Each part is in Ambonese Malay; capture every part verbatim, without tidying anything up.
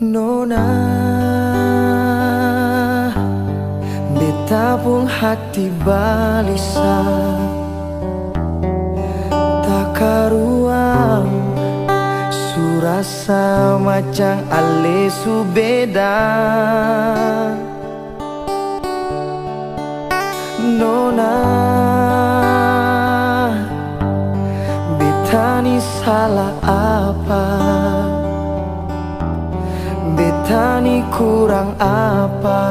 Nona, beta pung hati balisa, takaruang, su rasa macang ale su beda. Nona, beta ni salah apa? Beta ni kurang apa?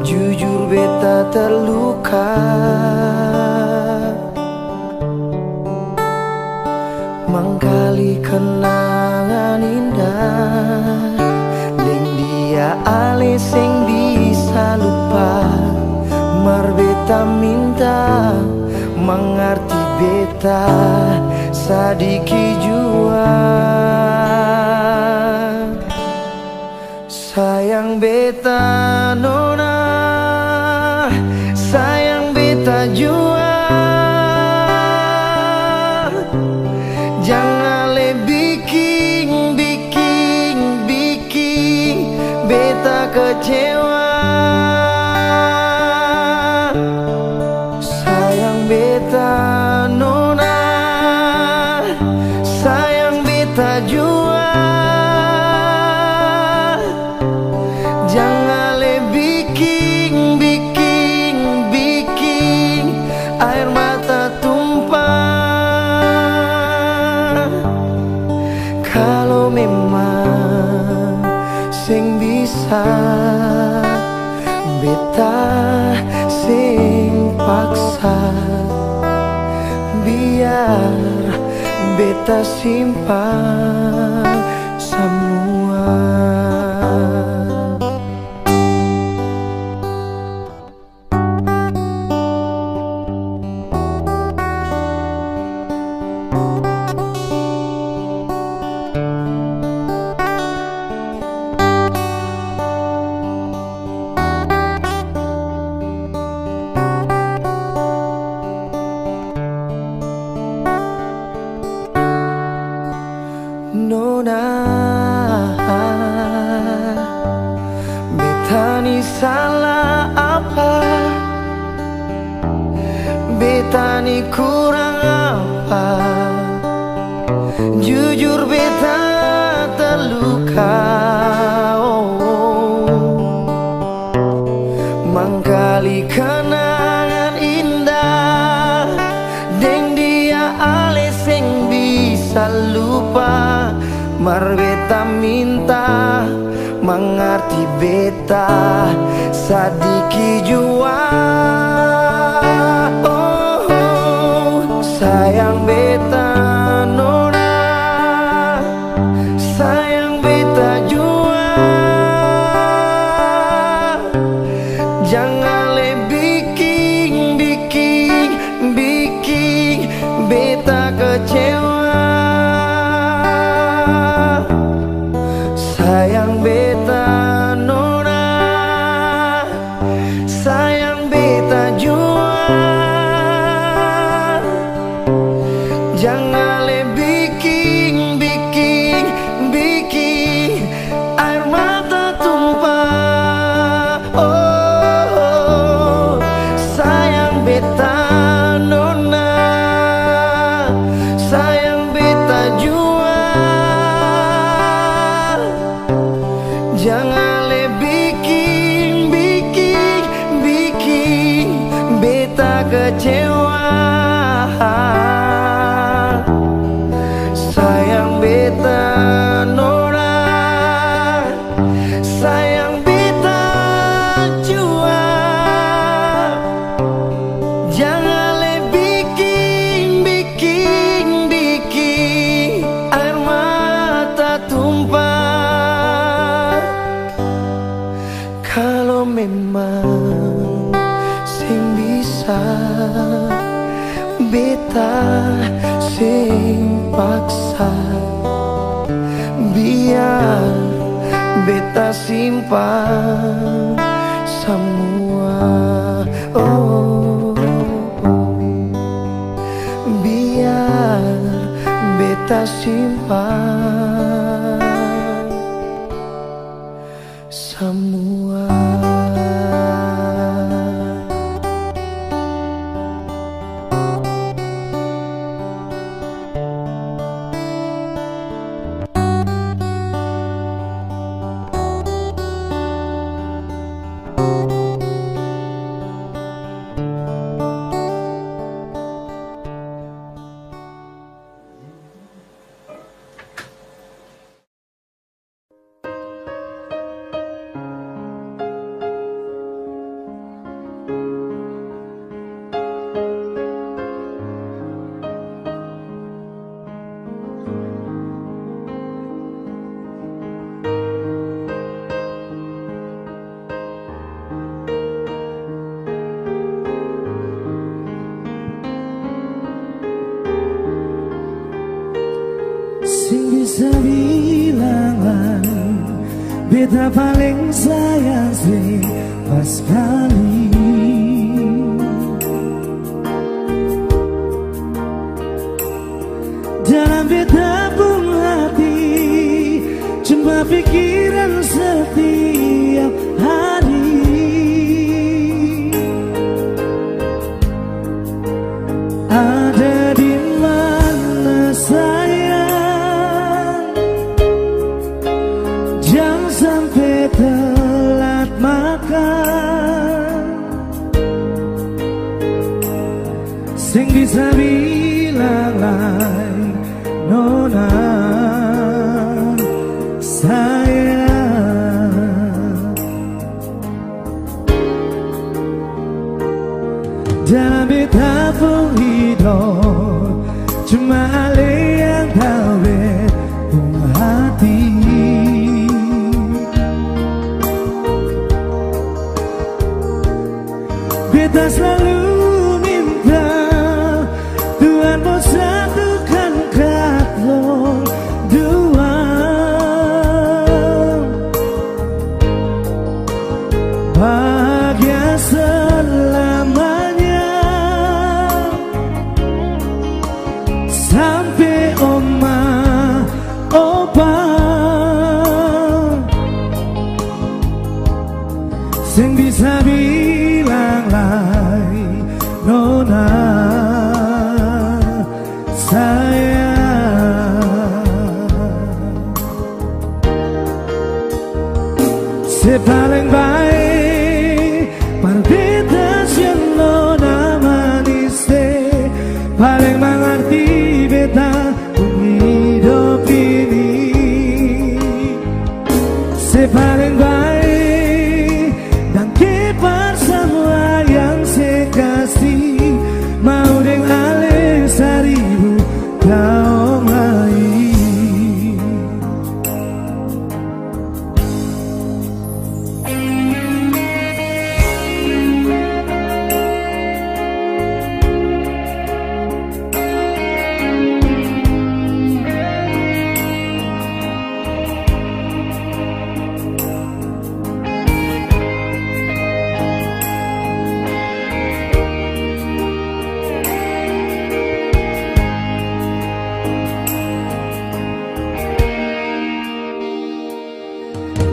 Jujur beta terluka. Mangkali kenangan indah, deng dia ale seng bisa lupa. Mar beta minta, mangarti beta sadiki jua. Sayang beta nona, sayang beta jua. Jang ale biking, biking, biking beta kecewa. Sayang beta nona, sayang beta jua. Jang ale biking, biking, biking aer mata tumpah. Kalo memang seng bisa, beta seng paksa, biar beta simpan samua. Nona, beta ni salah apa? Beta ni kurang apa? Jujur beta terluka, oh. Mangkali kenangan indah, deng dia ale seng bisa lupa. Mar beta minta, mangarti beta sadiki jua. Oh, sayang beta nona, sayang beta jua. Jang ale biking, biking, biking beta kecewa. Sayang beta nona, sayang beta jua. Jang ale biking, biking, biking aer mata tumpah. Oh, sayang beta nona, sayang beta jua. Jang ale biking, biking, biking beta kecewa. Sayang beta nona, sayang beta jua. Jang ale biking, biking, biking aer mata tumpah. Kalo memang seng bisa, beta seng paksa, biar beta simpan samua. Oh, biar beta simpan. Beta paleng sayang se paskali. Dalam beta pung hati cuma pikiran setiap hari. Ada di mana sayang? Jang sampe telat makan. Seng bisa bilang lai nona sayang. Dalam beta pung hidop, cuma ale yang tau beta pung hati. Beta slalu minta Tuhan mo satukan katong dua bahagia selamanya. Sampe oma opa seng bisa bilang lai nona sayang. Se paleng bae par beta siang nona manis, se paleng mangarti beta pung hidop ini. Se paleng bae, dangke par samua yang se kasi, mau deng ale saribu taong lai.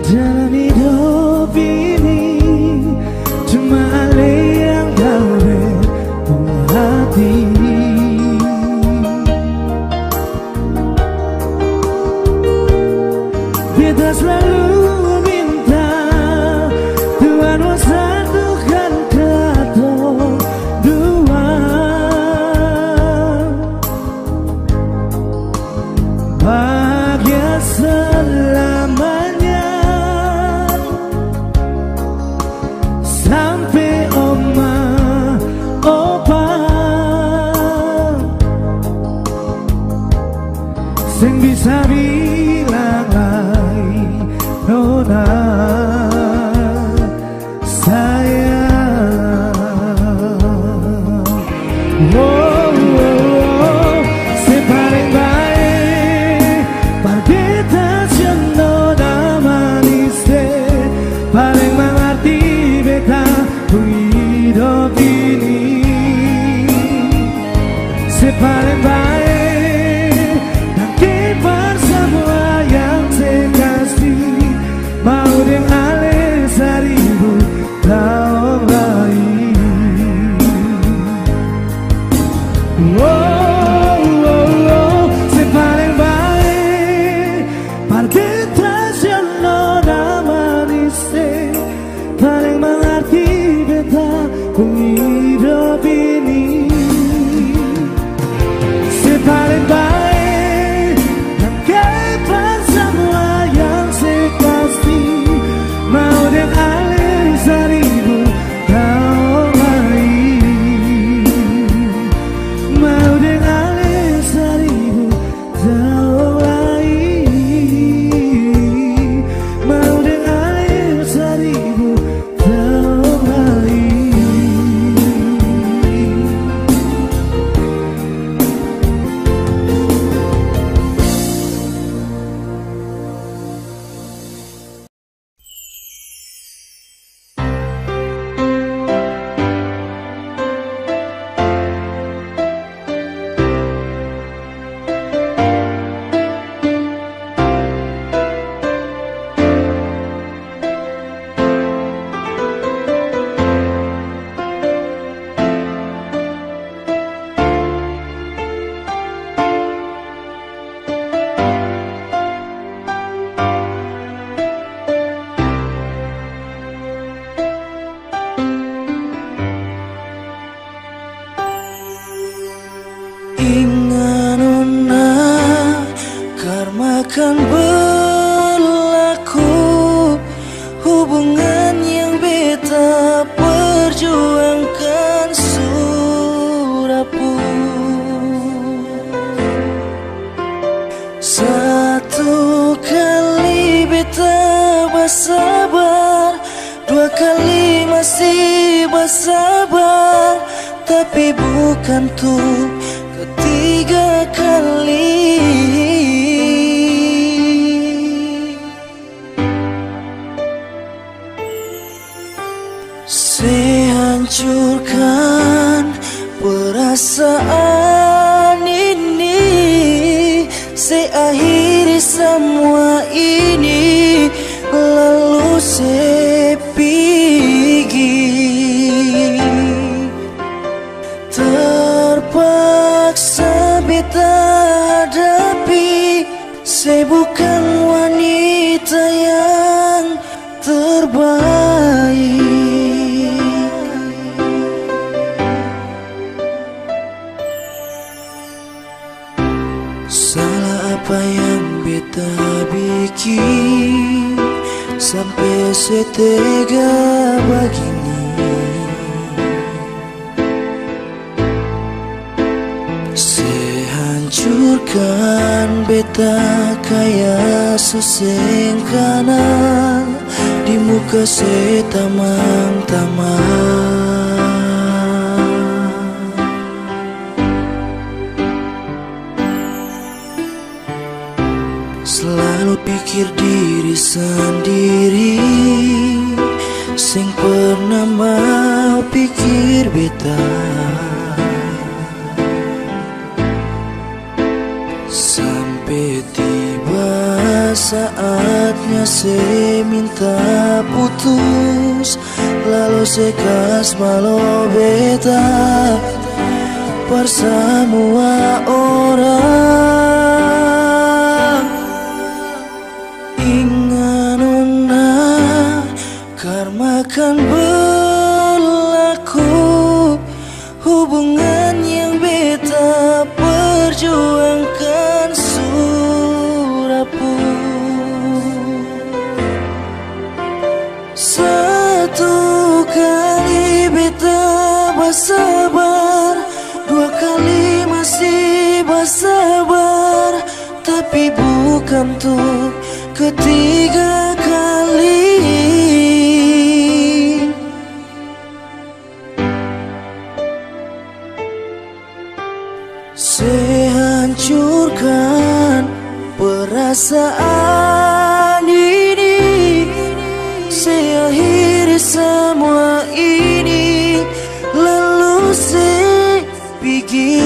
Dalam hidop ini, cuma ale yang tau beta pung hati. Beta slalu minta Tuhan mo satukan katong dua bahagia selamanya. Sampe oma opa seng bisa bilang lai nona sayang. Oh, oh, oh, se paleng bae par beta siang nona manis, se paleng mangarti beta pung hidop ini. Se paleng bae, dangke par samua yang se kasi, mau deng ale saribu taong lai. Oh, oh, oh, se paleng bae par beta siang nona manis, se paleng mangarti beta pung hidop ini. Se paleng bae, dangke par samua yang se kasi, mau deng ale saribu taong lai. Mau deng ale saribu taong lai. Mau deng ale saribu taong lai. Inga nona, karma kan berlaku, hubungan yang beta perjuangkan su rapuh. Satu kali beta basabar, dua kali masih basabar, tapi bukan tu ketiga kali. Se hancurkan perasaan ini, se akhiri samua ini, lalu se pigi. Terpaksa beta hadapi, se bukan wanita yang terbaik. Salah apa yang beta bikin sampe se tega bagini? Se hancurkan beta kaya su seng kanal di muka se tamang-tamang. Slalu pikir diri sandiri, seng pernah mau pikir beta. Sampe tiba saatnya se minta putus, lalu se kas malo beta par samua orang. Inga nona, karma kan berlaku, hubungan yang beta perjuangkan su rapuh. Satu kali beta basabar, dua kali masih basabar, tapi bukan tu ketiga kali. Se hancurkan perasaan ini, se akhiri samua ini, lalu se pigi.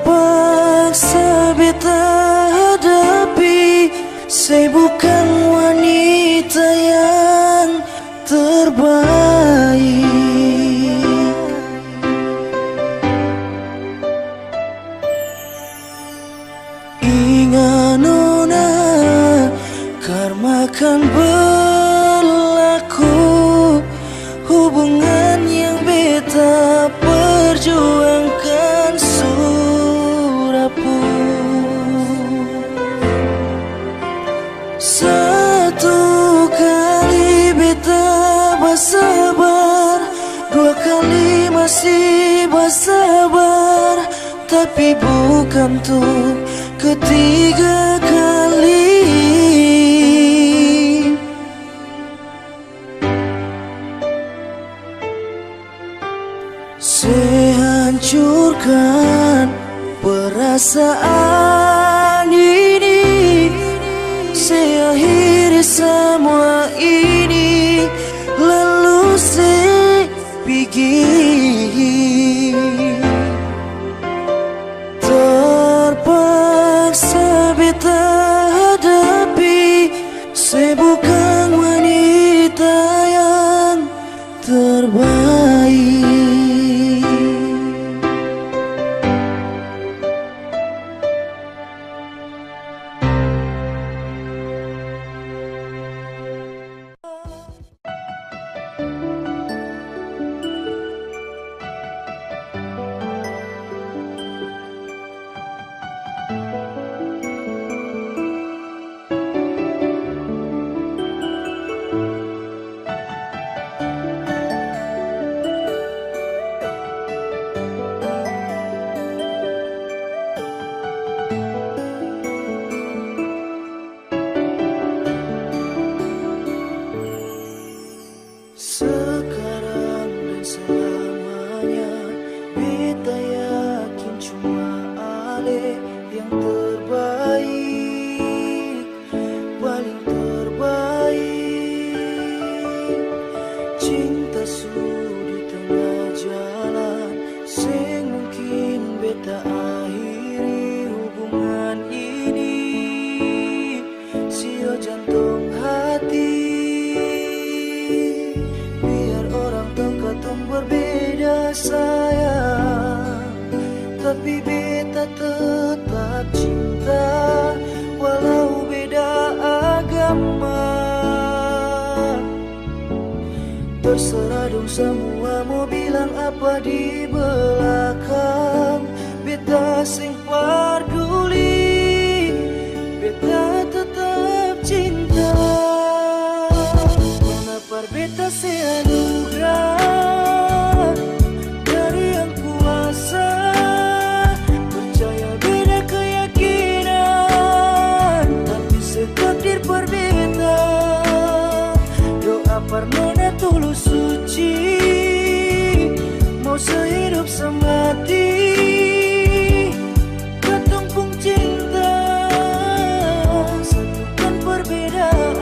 Terpaksa beta hadapi, se bukan wanita yang terbaik. Inga nona, karma kan berlaku, hubungan yang beta perjuangkan su rapuh. Satu kali beta basabar, dua kali masih basabar, tapi bukan tu ketiga kali. Se hancurkan perasaan ini, se akhiri samua ini, lalu se pigi. Terpaksa beta hadapi, se bukan wanita yang terbaik. sayang, tapi beta tetap cinta, walau beda agama. Terserah dong samua mo bilang apa di belakang, beta seng parduli, beta tetap cinta. Mana par beta se anugrah dari Yang Kuasa, percaya beda keyakinan, tapi se takdir par beta. Doa par nona tulus suci, mau sehidup semati. Katong pung cinta satukan perbedaan.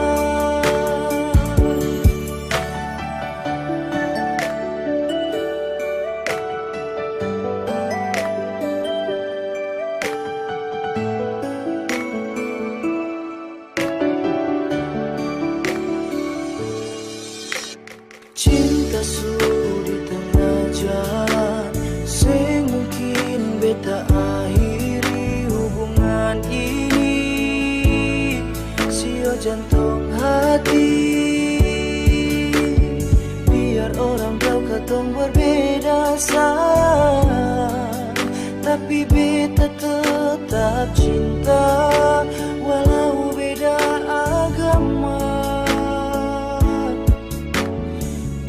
Cinta su di tengah jalan, seng mungkin beta akhiri hubungan ini. Sio jantong hati, biar orang tau katong berbeda sayang, tapi beta tetap cinta, walau beda agama.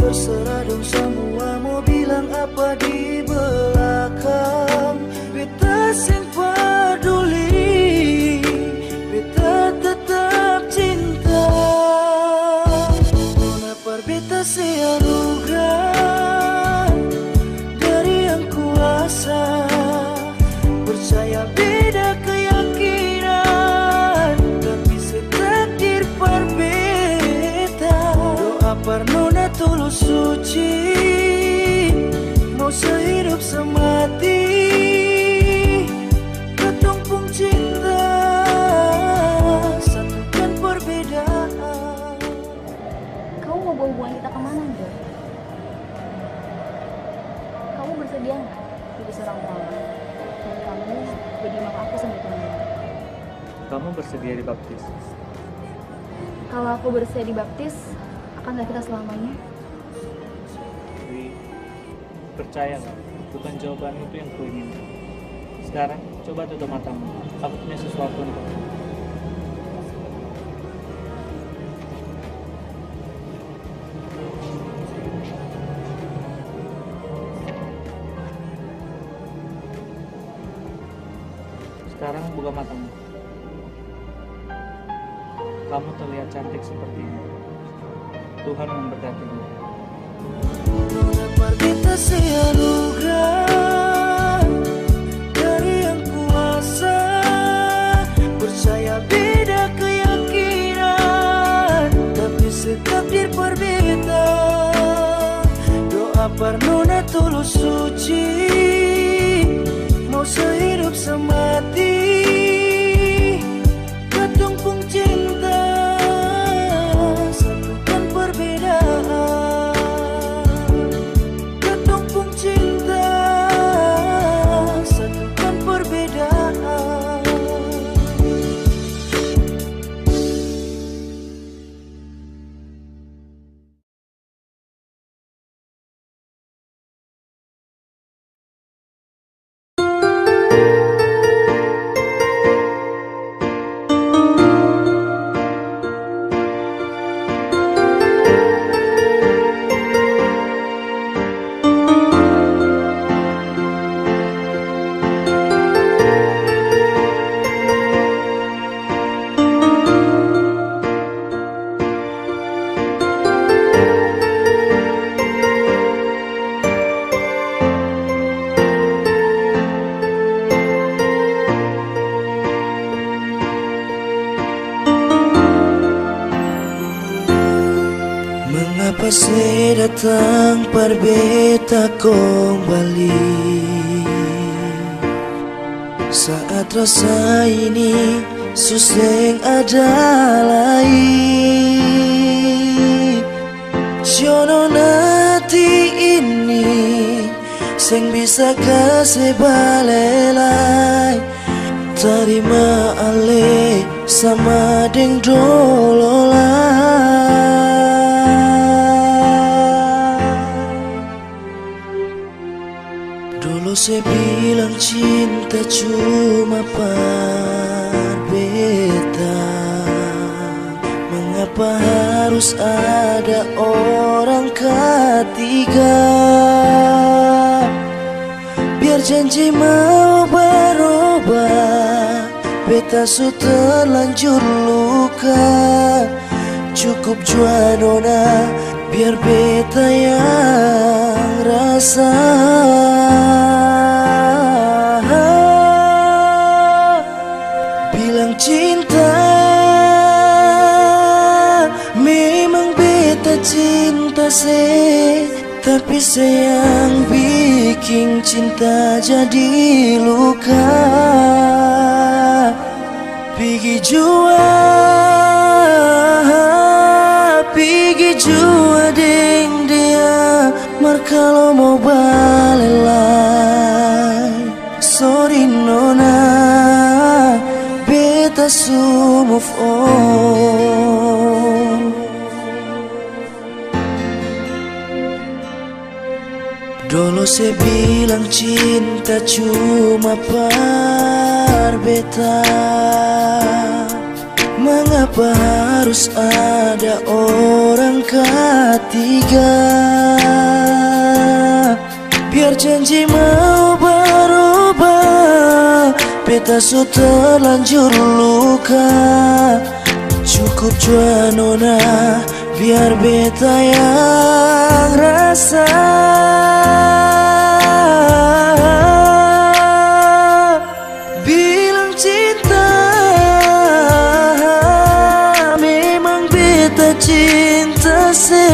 Terserah dong samua mo bilang apa di belakang, beta seng parduli, beta tetap cinta. Nona par beta se anugrah dari Yang Kuasa. Percaya beda keyakinan, tapi se takdir par beta. Doa par nona tulus suci, mau sehidup semati. Katong pung cinta satukan perbedaan. Kamu mau bawa hubungan kita kemana, Joy? Kamu bersedia nggak jadi seorang mama? Dan kamu jadi mama aku sama teman-teman. Kamu bersedia dibaptis? Kalau aku bersedia dibaptis, akankah kita selamanya? Wi, percayalah, bukan jawaban itu yang kuinginkan. Sekarang, coba tutup matamu. Aku punya sesuatu untuk kamu. Sekarang buka matamu. Kamu terlihat cantik seperti ini. Tuhan memberkatimu. Nona par beta se anugrah dari Yang Kuasa. Percaya beda keyakinan, tapi se takdir par beta. Doa par nona tulus suci, mau sehidup semati. Katong pung cinta satukan perbedaan. Katong pung cinta satukan perbedaan. Mengapa se datang par beta kong bali? Saat rasa ini su seng ada lai. Siono nanti ini Seng bisa kase bale lai, tarima ale sama deng dolo lai. Dolo se bilang cinta cuma par beta. Mengapa harus ada orang ketiga? Biar janji mau berubah, beta su terlanjur luka. Cukup jua nona, biar beta yang rasa. Bilang cinta, memang beta cinta se, tapi se yang biking cinta jadi luka. Pigi jua, pigi jua deng dia, mar kalo mo bale lai. Sorry nona, beta su move on. Dolo se bilang cinta cuma par beta. Mengapa harus ada orang ketiga? Biar janji mau berubah, beta su terlanjur luka. Cukup jua nona, biar beta yang rasa. Bilang cinta, memang beta cinta se,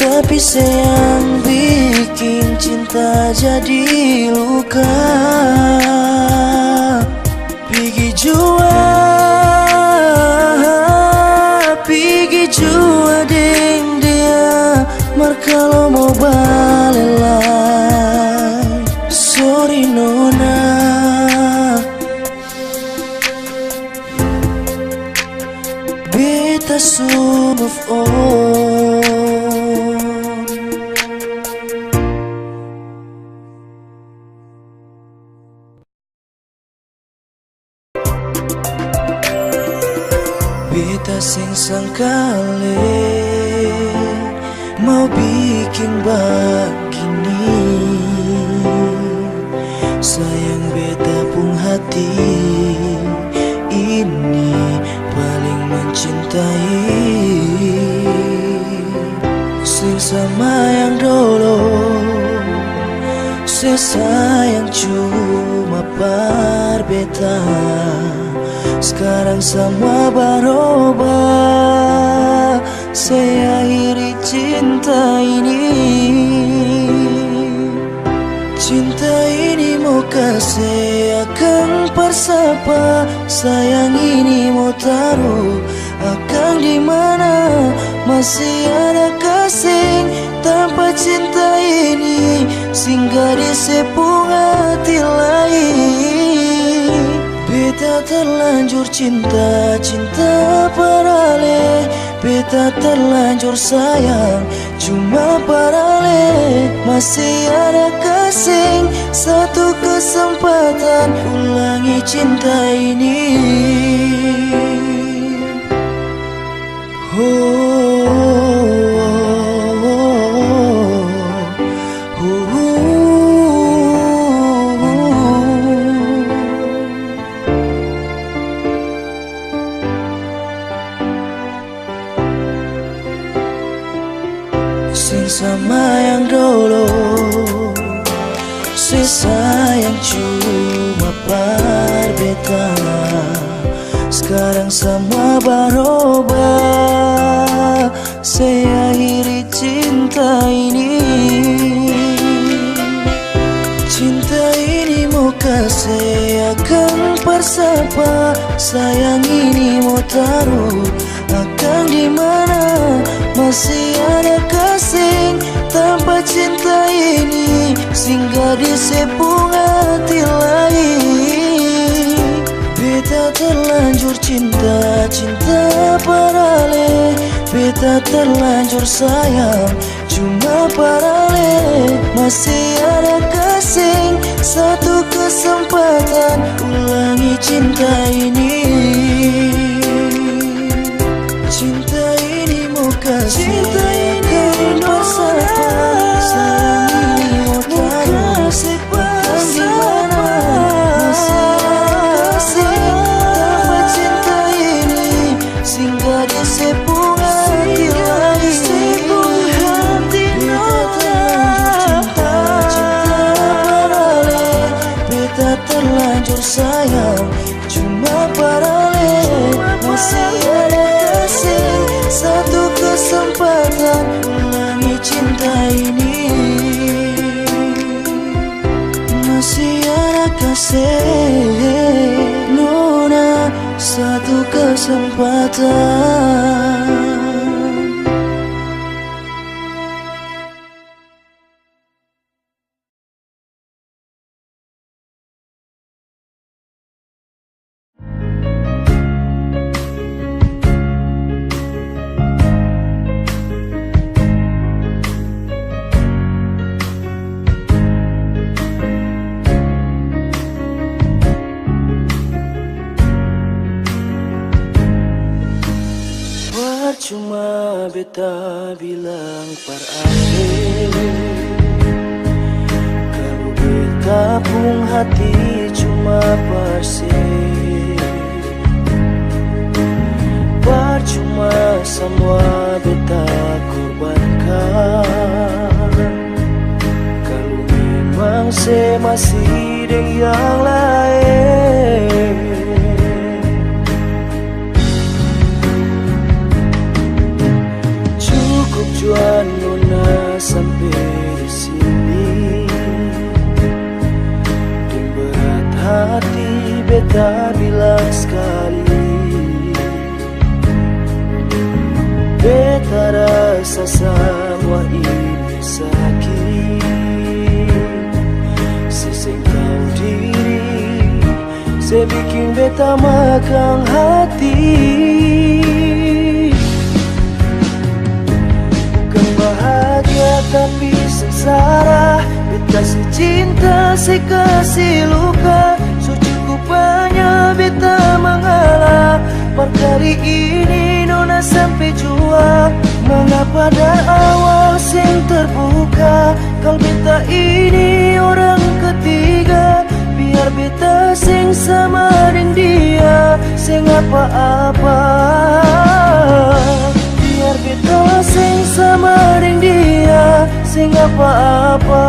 tapi se yang biking cinta jadi luka. Pigi jua, pigi jua deng dia, mar kalo mo bale lai. Sorry nona, beta su move on. Beta seng sangka le mau biking bagini. Sayang beta pung hati ini paling mencintai. Seng sama yang dolo, se sayang cuma par beta. Skarang samua baroba, se akhiri cinta ini. Cinta ini mo kase akang par sapa, sayang ini mo taru akang di mana? Masih ada ka seng tampa cinta ini singgah di se pung hati lai? Beta terlanjur cinta, cinta par ale. Beta terlanjur sayang, cuma par ale. Masih ada ka seng satu kesempatan ulangi cinta ini? Ho, ho, ho, ho. Seng sama yang dolo, se sayang cuma par beta. Skarang samua baroba, se akhiri cinta ini. Cinta ini mo kase akang par sapa, sayang ini mo taru akang di mana? Masih ada ka seng tampa cinta ini Singgah di se pung hati lai. Beta terlanjur cinta, cinta parale. Beta terlanjur sayang, cuma parale. Masih ada kaseng satu kesempatan, ulangi cinta ini. Cinta ini mo kasih, cinta ini mo kasih, sayang ini mo taru. Bukan di mana, masih ada kasih, tapi cinta ini singgah di se pung hati lai. Beta terlanjur cinta, cinta parale. Beta terlanjur sayang, cuma parale. Masih ada kasih satu kesempatan, ulangi cinta ini. Masih ada kasih, nona, satu kesempatan. Parcuma beta bilang par ale, kalu beta pung hati cuma par se. Parcuma samua beta korbankan, kalu memang se masih deng yang laeng. Cukup jua nona sampe di sini. Deng berat hati beta bilang skali, beta rasa samua ini saki. Se seng tau diri, se biking beta makang hati. Bukang bahagia tapi sengsara, beta se cinta se kasi luka. So cukup banya beta mangalah, mar kali ini nona sampe jua. Mangapa dari awal seng terbuka? Kal beta ini orang ketiga, biar beta seng sama deng dia, seng apa-apa. Biar beta seng sama deng dia, seng apa-apa.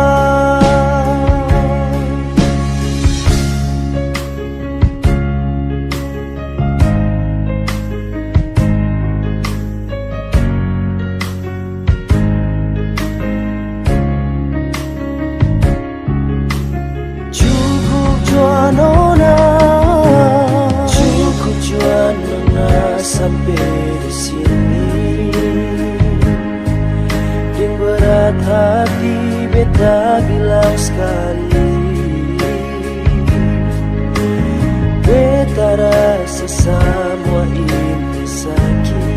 Cukup jua nona, cukup jua nona sampe di sini. Deng berat hati beta bilang skali, beta rasa samua ini saki.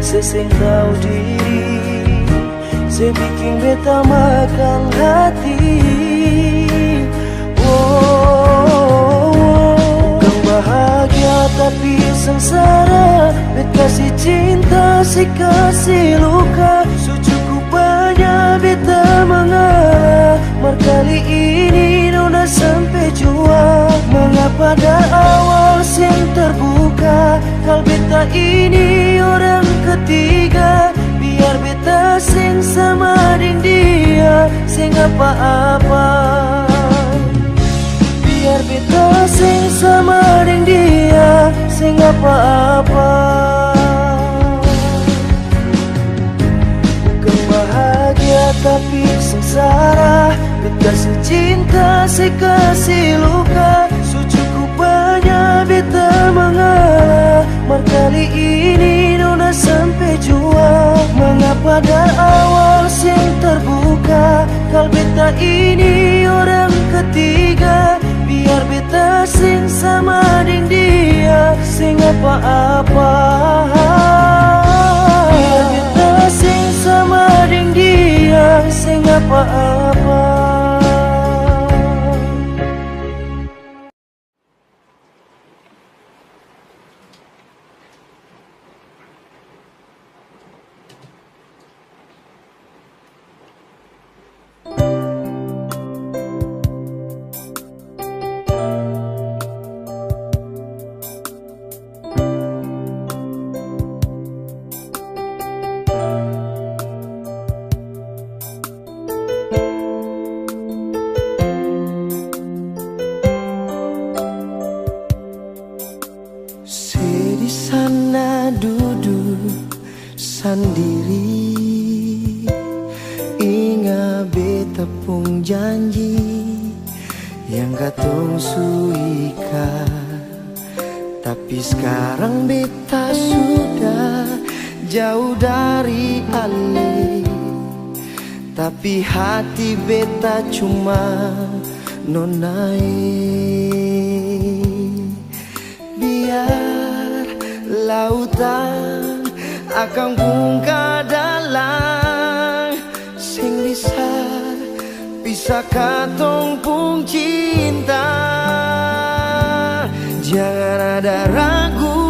Se seng tau diri, se biking beta makang hati. Oh, bukang bahagia tapi sengsara, bet kasi cinta se kasi luka. Su cukup banya beta mangalah, mar kali ini nona sampe jua. Mangapa dari awal seng terbuka? Kal beta ini orang ketiga, biar beta seng sama deng dia, seng apa-apa. Biar beta seng sama deng dia, seng apa-apa. Bukang bahagia tapi sengsara, bet kasi cinta se kasi luka. Su cukup banya beta mangalah, mar kali ini nona sampe jua. Mangapa dari awal seng terbuka? Ini orang ketiga, biar beta seng sama deng dia, seng apa-apa. Biar beta seng sama deng dia, seng apa-apa. Se di sana dudu sandiri, inga beta pung janji yang katong su ika. Tapi skarang beta sudah jauh dari ale, tapi hati beta cuma nona e. Biar lautan akang pung kadalang seng bisa pisa katong pung cinta. Jangan ada ragu,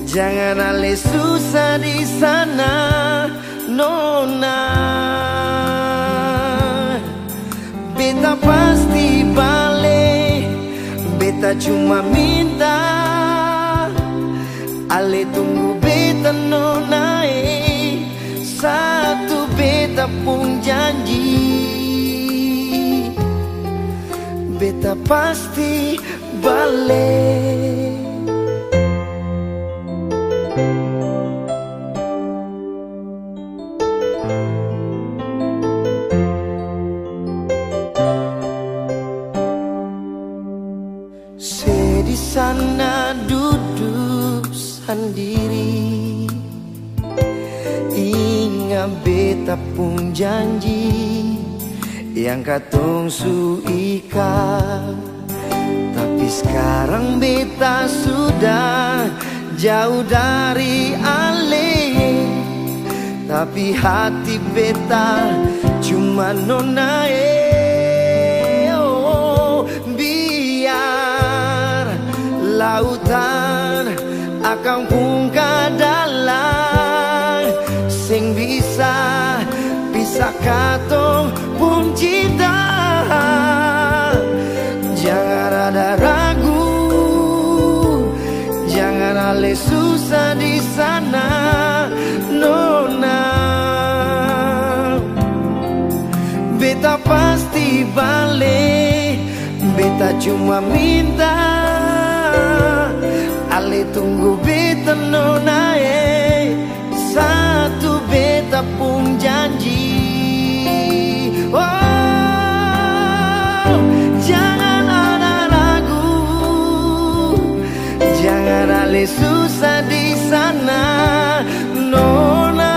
jangan ale susah di sana, nona. Beta pasti bale, beta cuma minta ale tunggu beta nona e, satu beta pung janji, beta pasti bale. Se di sana dudu sandiri, inga beta pung janji yang katong su ika. Tapi skarang beta sudah jauh dari ale, tapi hati beta cuma nona e. Oh, biar lautan akang pung kadalang seng bisa pisa katong pung cinta. Jangan ada ragu, jangan ale susah di sana, nona. Beta pasti bale, beta cuma minta ale tunggu beta nona e, satu beta pung janji. Oh, jangan ada ragu, jangan ale susah di sana, nona.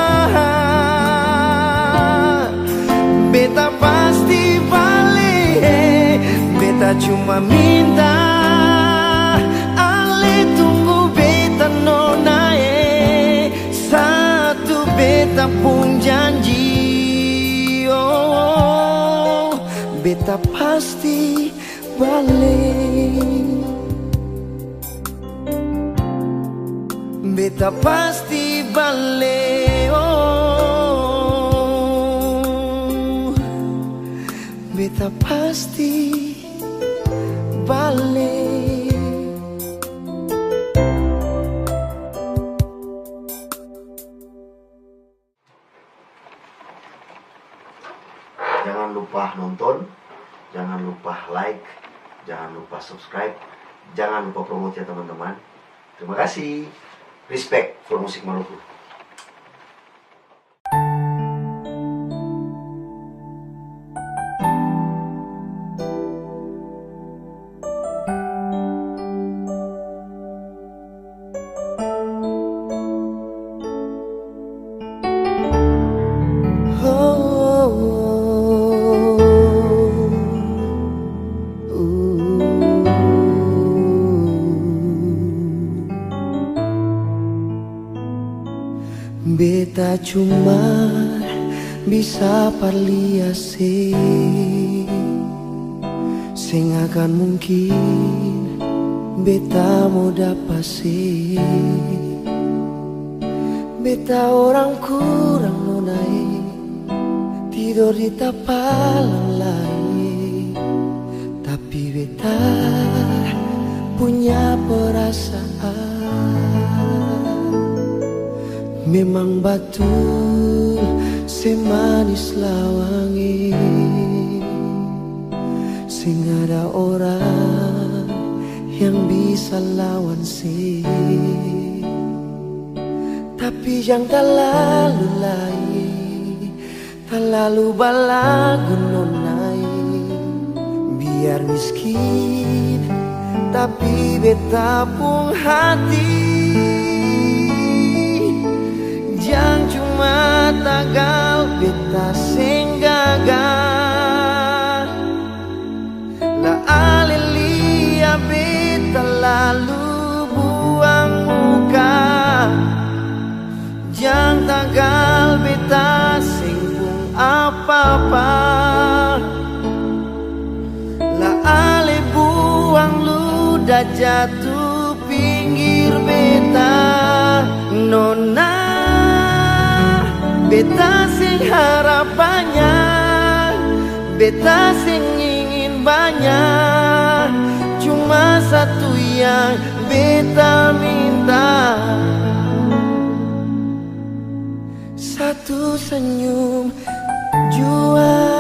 Beta pasti bale, beta cuma minta ale tunggu beta nona e, satu beta pung janji. Oh, beta pasti bale. Beta pasti bale, oh. Beta pasti bale. Jangan lupa nonton, jangan lupa like, jangan lupa subscribe, jangan lupa promote ya teman-teman. Terima kasih. Respect for Musik Maluku. Beta cuma bisa parlia se, seng akan mungkin beta mo dapa se. Beta orang kurang nona e, tidor di tapalang lai, tapi beta punya perasaan memang batul semanis lawang e. Seng ada orang yang bisa lawan se. Tapi jang talalu lai, talalu balagu nona e. Biar miskin, tapi beta pung hati. Jang cuma tagal beta seng gaga. La ale lia beta lalu buang muka. Jang tagal beta seng pung apa-apa. La ale buang luda jatu pinggir beta. Nona, beta seng harap banya, beta seng ingin banya, cuma satu yang beta minta, satu senyum jua.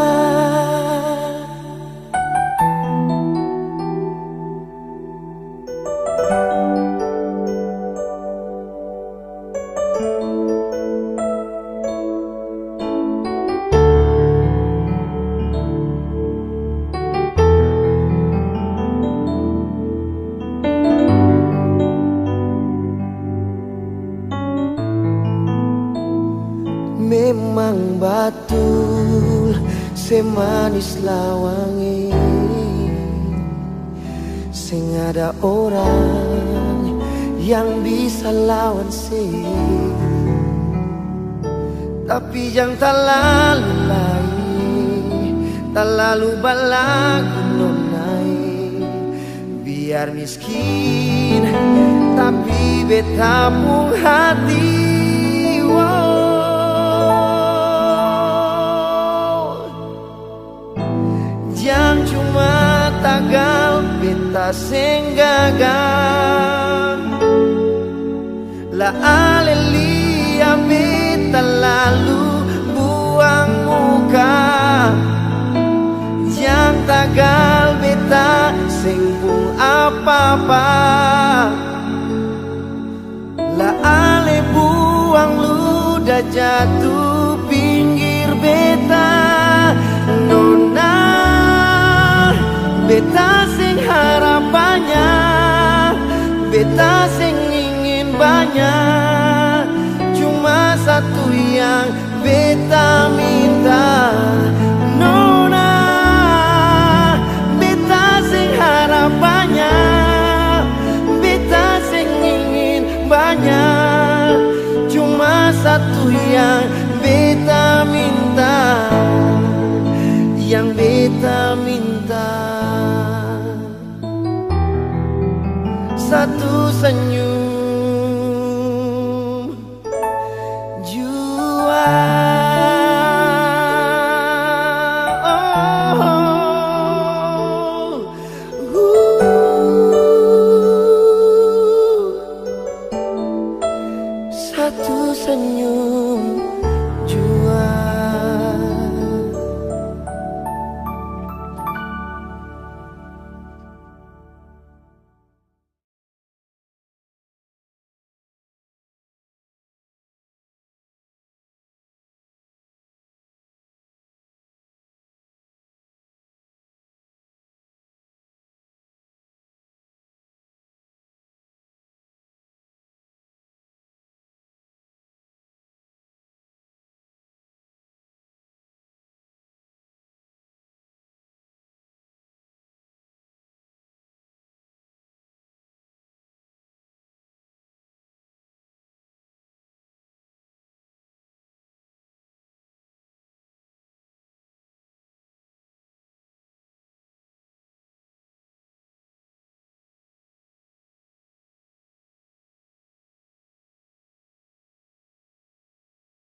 Memang batul semanis lawang e, seng ada orang yang bisa lawan se. Tapi jang talalu lai, talalu balagu nona e. Biar miskin, tapi beta pung hati, wow. Jang cuma tagal beta seng gaga. La ale lia beta lalu buang muka. Jang tagal beta seng pung apa-apa. La ale buang luda jatu pinggir beta. Nona, beta seng harap banya, beta seng ingin banya, cuma satu yang beta minta, nona, beta seng harap banya, beta seng ingin banya, cuma satu yang beta minta, yang beta minta, satu senyum jua. Oh, uh, satu senyum jua.